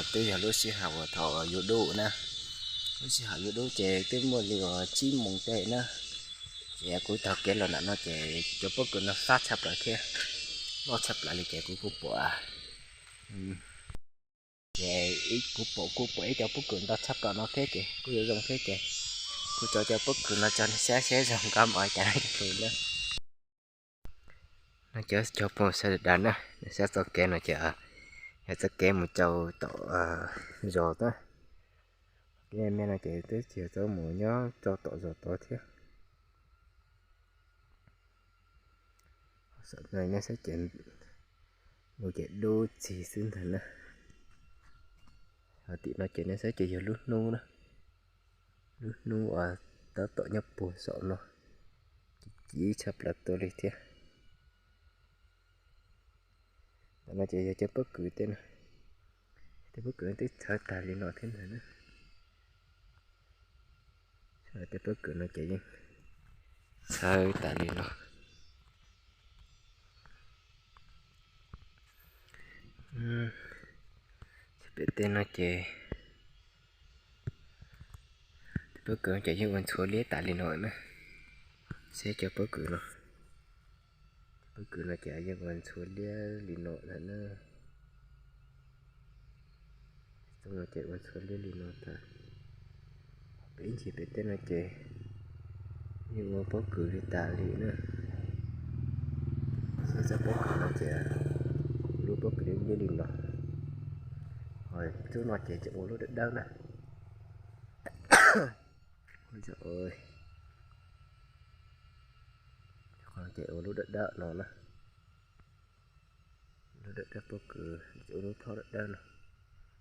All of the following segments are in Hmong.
Twb yog lub sij hawm uas thaum yuav dub na, lub sij hawm yuav dub ces twb muaj li uas tsib moos tej na. Ces kuv taug kev los nram no ces cov pob kws no fab tshaj plaws thiab, loj tshaj plaws li ces kuv kuj pom, ces kuv pom kuj pom ib co pob kws ntau tshaj plaws no thiab ces kuj yuav zoo thiab ces kuv tso cov pob kws no tso nej saib seb zoo nkauj npaum cas no rau nej. No cov caug phooj ywg sawv daws na, nej saib txoj kev no ces yog txoj kev mus rau tom zos na. Kev me no ces twb tsis yog txoj mus nyob rau tom zos tod thiab. Saum no nej saib ces mus ces dub txig xwb ntag na. Ho tim no ces nej saib ces yog lub hnub na, lub hnub uas tab tom nyob puag saum no, ci tshaj plaws tuaj li thiab. Tam no ces yog cov pob kws tej no, tej pob kws twb txhawv tag li no thiab ntag na. Tej pob kws no ces yeej txhawv tas li no. Pem tej no ces pob kws no ces yeej ua ntxhuav liab tas li no na. Saib cov pob kws no, pob kws no ces yeej ua ntxhuav liab li no ntag na. Txoj no ces ua ntxhuav liab li no tas. Pem ib ntsis pem tej no ces yeej ua pob kws li tas li na. Saib txoj pob kws no ces lub pob kws liab liab li no. Ho txoj no ces tseem ua lub dawb dawb na. Qhov no ces ua lub dawb dawb no na. Lub dawb dawb pob kws, ua lub thob dawb dawb no.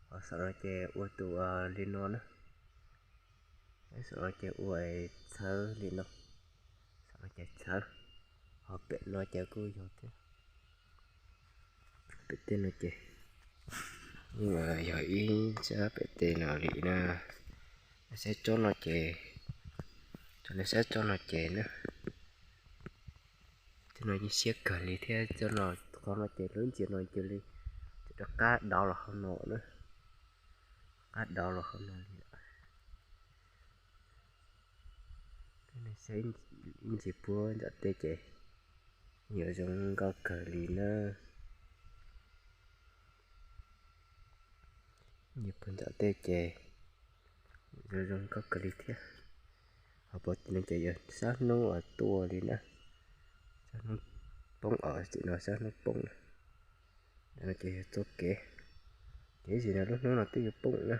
Ho saum no ces ua tus li no na. Saum no ces ua txhawv li no. Saum no ces txhawv. Ho pem no ces kuj yog thiab. Pem tej no ces yeej yog ib sab pem tej no li na. Saib tsob no ces, tsob no, saib tsob no ces na. Tsob no yeej siab kawg li thiab, tsob no, qhov no ces lub ntsia no cia li rov qab dov los hauv no na. Qab dov los hauv no li. Ib ntsis puag nram tej ces yuav zoo nkauj kawg li na. Ib ntsis puag nram tej ces yuav zoo nkauj kawg li thiab. Ho pem tim no ces yog sab hnub uas tuaj li na. Sab hnub poob os, tim no sab hnub poob na. No ces yog txoj kev, ces ib ntsis no lub hnub no twb yuav poob na.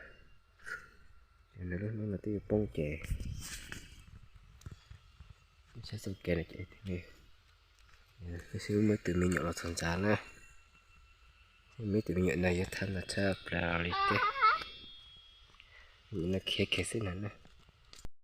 Ces no lub hnub no twb yuav poob ces saib txoj kev no ces xwb muaj ib tug me nyuam los txog ntxav na. Muaj ib tug me nyuam no yuav thab ntxav tshaj plaws li thiab. Me nyuam no khiav kiag xwb na.